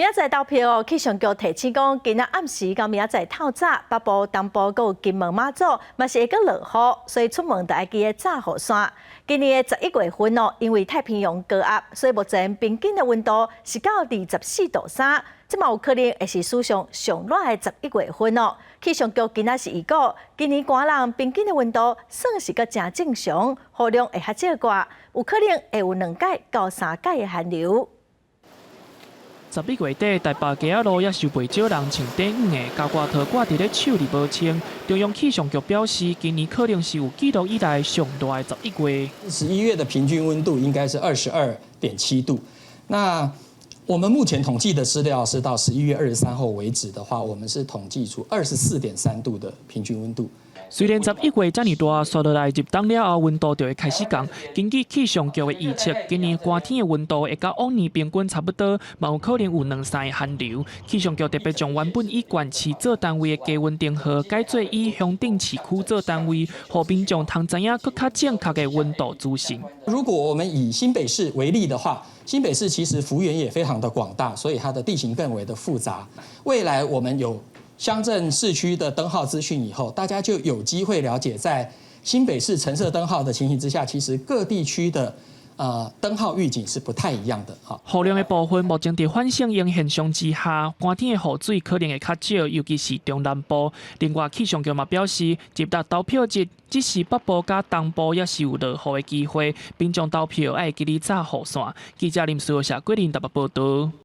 明仔載投票，氣象局提醒講，今仔暗時到明仔載透早，北部、東部閣有金門、馬祖，嘛是會閣落雨，所以出門著愛記得罩雨傘。今年的11月份哦，因為太平洋高壓，所以目前平均的溫度是到24.3度，這嘛有可能會是史上上熱的十一月份哦。氣象局今仔是預告，今年寒冷平均的溫度算是閣誠正常，雨量會較少寡，有可能會有2擺到3擺的寒流。11月底，台北街仔路也是有袂少人穿短短的，共外套掛佇咧手裡無穿。中央氣象局表示，今年可能是有記錄以來上熱的十一月。 11月的平均溫度應該是22.7度。那我們目前統計的資料是到11月23號為止的話，我們是統計出24.3度的平均溫度。雖然十一月遮爾大，紲落來入冬了後，溫度就會開始降。根據氣象局的預測，今年寒天的溫度會佮往年平均差不多，嘛有可能有兩三个寒流。氣象局特別將原本以縣市做單位的低溫燈號，改做以鄉鎮市區做單位，予民眾通知影閣較正確的溫度資訊。如果我們以新北市為例的話，新北市其實幅員也非常的廣大，所以它的地形更為的複雜。未來我們有鄉鎮市區的燈號資訊以後，大家就有機會了解，在新北市橙色燈號的情形之下，其實各地區的燈號預警是不太一樣的。雨量的部分，目前佇反聖嬰現象之下，寒天的雨水可能會較少，尤其是中南部。另外，氣象局嘛表示，入冬投票日，只是北部佮東部也是有落雨的機會，民眾投票愛記得罩雨傘。記者林思霞、桂林台北報道。